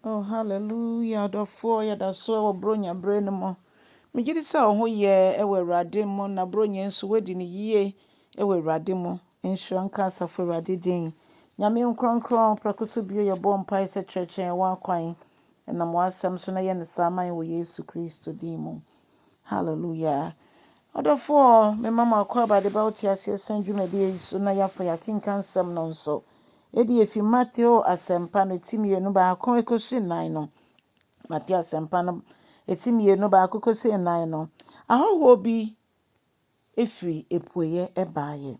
Oh hallelujah adɔfoɔ, yɛda so wɔ Buronya berɛ no mu. Megye di sɛ wo ho yɛ wɔ Awurade mu na Buronya nso woadi no yie wɔ Awurade mu. Nhyira nka Asafo Awurade din. Nyame nkronkron, prɛko so bio yɛbɔ mpae sɛ kyerɛkyerɛ yɛn w'akwan ɛnam w'asɛm so na yɛ no saa ma yɛn wɔ Yesu Kristo din mu. Hallelujah. Ɔdɔfoɔ, mema mo akwaaba de ba wo te aseɛ sɛn dwumadie yi so na yɛafa yɛakenka nsɛm no nso. Ɛdi efi Mateo Asɛmpa no ti 2 1 kɔsi 4 no. Mateo Asɛmpa no ti 2 1 kɔsi 4 no. Ahɔhoɔ bi efiri epueɛ ɛbaeɛ.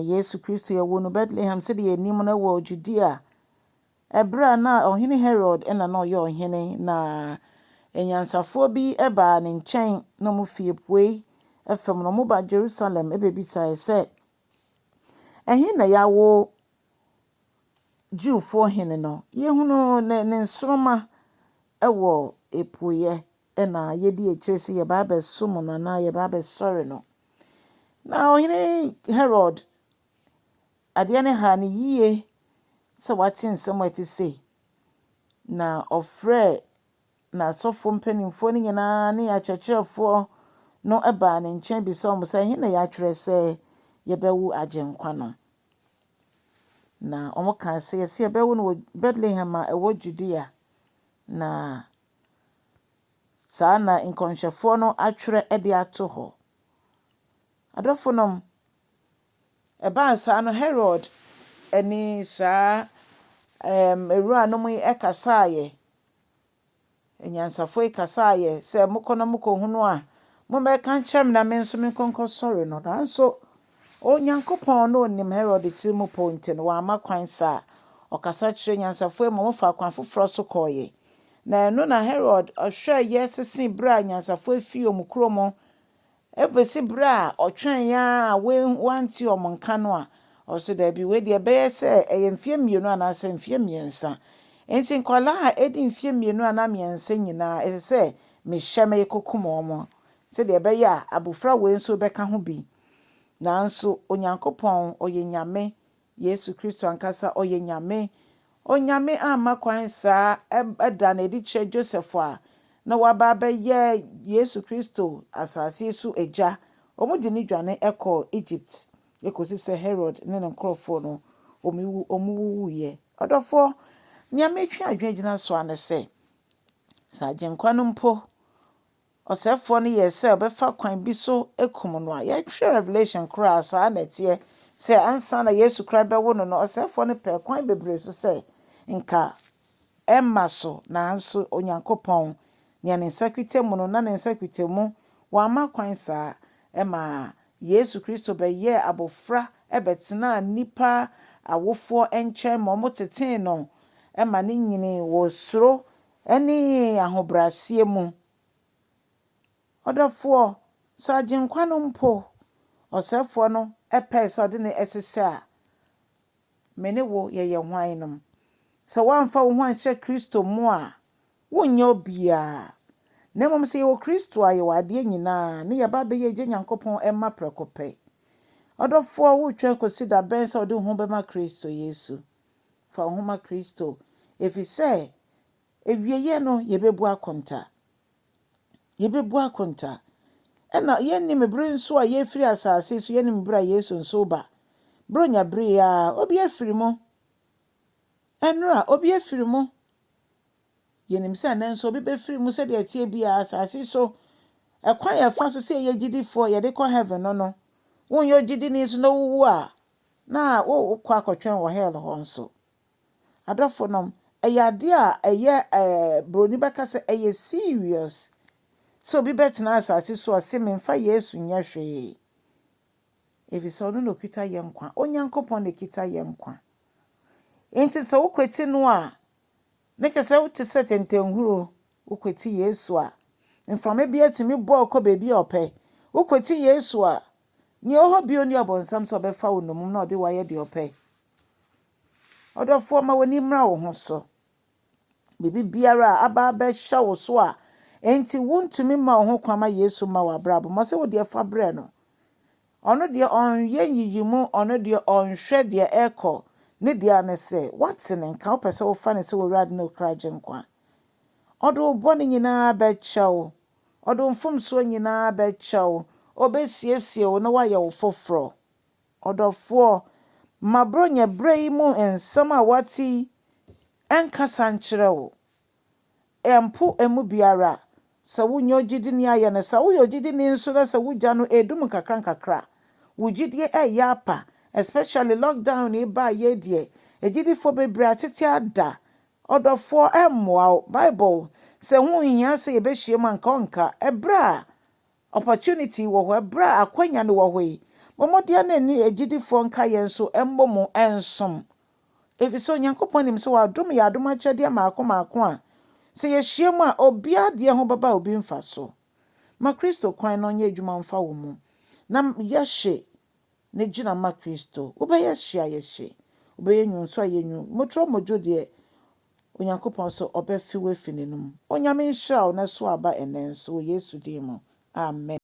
Yesu Kristo yɛwɔ no Bethlehem sɛdeɛ yɛnim no wɔ Judea. Ɛberɛ a na ɔhene Herod ɛna na ɔyɛ ɔhene, na anyansafoɔ bi ɛbaa ne nkyɛn na wɔn fi epuei ɛfam na wɔn ba Jerusalem ɛbɛbisae sɛ, ɛhe na yɛawo Jewfoɔ hene no? Yɛhunu ne nsoromma ɛwɔ epueɛ ɛna yɛdi akyire sɛ yɛba abɛsom no anaa yɛba abɛsɔre no. Na ɔhene Herod adeɛ no ha no yie sɛ wate nsɛm a ɛte sei. Na ɔfrɛ n'asɔfoɔ mpanimfoɔ no nyinaa ne akyerɛkyerɛfoɔ no baa ne nkyɛn bisa wɔn sɛ, ɛhe na yɛatwerɛ sɛ yɛbɛwo Agyenkwa no? Na wɔn kaa sɛ yɛsɛ yɛbɛwo no wɔ Bethlehem a ɛwɔ Judea. Na saa na nkɔnhyɛfoɔ no atwerɛ de ato hɔ. Adɔfonom, ɛbaa saa no Herod ne saa ewuranom yi kasaeɛ. Anyansafoɔ yi kasaeɛ sɛ mokɔ na mokɔhunu a, mommɛka nkyerɛ me na me nso menkɔ nkɔsɔre no. Nanso Onyankopɔn na onim Herod tiri mu po nti no, wamma kwan saa. Ɔkasa kyerɛ nyansafoɔ yi ma wɔfa kwan foforɔ so kɔɔeɛ. Na ɛno na Herod ɔhwɛeɛ sese berɛ a nyansafoɔ yi fii wɔn kurom ɛbɛsi berɛ a ɔtwɛn a wante wɔn nka no a, ɔso daabi, wei deɛ ɛbɛyɛ sɛ ɛyɛ mfeɛ 2 anaasɛ mfeɛ 3. Nti nkwadaa a ɛdi mfeɛ 2 anaa 3 nyinaa, ɛsɛ sɛ mehyɛ me kɔkum wɔn sɛdeɛ ɛbɛyɛ a abofra wei nso bɛka ho bi. Nanso Onyankopɔn ɔyɛ Nyame, Yesu Kristo ankasa ɔyɛ Nyame. Onyame amma kwan saa ɛda no adi kyerɛ Joseph a na waba abɛyɛ Yesu Kristo asase so agya. Wɔn de ne dwane kɔɔ Egypt ekosi sɛ Herod ne ne nkurɔfoɔ no wɔn wuwuiɛ. Ɔdɔfoɔ, nea metwe adwene gyina so ara ne sɛ, sɛ Agyenkwa no mpo ɔsɛefoɔ no yɛ sɛ ɔbɛfa kwan bi so ekum no a, yɛtwerɛ Revelation koraa saa na ɛteɛ sɛ ansa na Yesu koraa bɛwo no no, ɔsɛefoɔ no pɛ kwan bebree so sɛ nka ɛmma so, nanso Onyankopɔn nea ne nsa kita mu no na ne nsa kita mu, wamma kwan saa ɛma Yesu Kristo bɛyɛɛ abofra ɛbɛtenaa nnipa awofoɔ nkyɛn ma wɔtetee no ɛma ne nyinii wɔ suro ne ahobrɛaseɛ mu. Ɔdɔfoɔ, sɛ Agyenkwa no mpo ɔsɛefoɔ no ɛpɛɛ sɛ ɔde no ɛsesɛ a, me ne wo yɛyɛ hwan nom? Sɛ woamfa wo ho anhyɛ Kristo mu a, wonyɛ obiara. Na mmom sɛ yɛwɔ Kristo a, yɛwɔ adeɛ nyinaa ne yɛba abɛyɛ Agya Nyankopɔn mma prɛko pɛ. Ɔdɔfoɔ, wotwɛn kɔsi da bɛn sɛ wode wo ho bɛma Kristo Yesu? Fa wo ho ma Kristo, ɛfiri sɛ awieeɛ no yɛbɛbu akonta. Yɛbɛbu akonta. Ɛna yɛnnim bere nso a yɛfiri asase so, yɛnnim bere a Yesu nso ba. Buronya bere yi a obi afiri mu. Ɛnora obi afiri mu. Yɛnim sɛ ɛnnɛ nso obi bɛfiri mu sɛdeɛ ɛteɛ biara asase so. Ɛkwan yɛfa so sɛ yɛyɛ gyidifoɔ yɛde kɔ heaven no, wonyɛ ogyidini nso na wowu a, na wokɔ akɔtwɛn wɔ hell hɔ nso. Adɔfonom, ɛyɛ adeɛ a ɛyɛ broni bɛka sɛ ɛyɛ serious sɛ obi bɛtena asase so a ɔse memfa Yesu nyɛ hwee. Ɛfiri sɛ ɔno na okita yɛn nkwa. Onyankopɔn na okita yɛn nkwa. Nti sɛ wokwati no a, ne kyerɛ sɛ wote sɛ tɛntɛnhuro, wokwati Yesu a, mframa bi atumi bɔ kɔ baabi a ɔpɛ. Wokwati Yesu a, nea ɔwɔ hɔ bio ne ɔbɔnsam sɛ ɔbɛfa wo nnommum na ɔde wo ayɛ deɛ ɔpɛ. Ɔdɔfoɔ, ma w'ani mmra wo ho so. Biribi biara a aba abɛhyɛ wo so a, enti wontumi mma wo ho kwan ma Yesu ma w'abrabɔ mu. Ɔsɛ wo deɛ fa brɛ no. Ɔno deɛ ɔnyɛ nyiyimu, ɔno deɛ ɔnhwɛ deɛ ɛrekɔ. Ne dea ne sɛ, woate ne nka, wopɛ sɛ wofa no sɛ w'Awurade ne wo kra Agyenkwa. Ɔde wo bɔne nyinaa bɛkyɛ wo. Ɔde wo mfomsoɔ nyinaa bɛkyɛ wo. Ɔbɛsiesie wo na wayɛ wo foforɔ. Ɔdɔfoɔ, ma Buronya berɛ yi mu nsɛm a woate yi nkasa nkyerɛ wo. Ɛmpo emu biara. Sɛ wonyɛ ogyidini a, yɛ no saa. Woyɛ ogyidini nso na sɛ wogya no ɛredum nkakrankakra a, wo gyidie ɛreyɛ apa. Especially lockdown yi baeɛ yi deɛ, agyidifoɔ bebree atete ada. Ɔdɔfoɔ ɛmmoa wo. Bible sɛ ho nhia sɛ yɛbɛhyia mu anka ɔnka. Ɛberɛ a opportunity wɔ hɔ, ɛberɛ a akwanya no wɔ hɔ yi, bɔ mmɔden na ɛne agyidifoɔ nkaeɛ nso mmɔ mu nsom. Ɛfiri sɛ Onyankopɔn nim sɛ wadom yɛ adom akyɛdeɛ mmaako mmaako a, sɛ yɛhyia mu a, obiara deɛ ho bɛba obi mfa so. Ma Kristo kwan na ɔnyɛ adwuma mfa wo mu. Na yɛ hye na gyina ma Kristo. Wobɛyɛ hye a yɛ hye. Wobɛyɛ nwu nso a yɛ nwu. Mmɔtorɔ mmɔdwo deɛ, Onyankopɔn sɛ ɔbɛfe wo afi n'anom. Onyame nhyira wo na so aba ɛnnɛ nso wɔ Yesu din mu. Amen.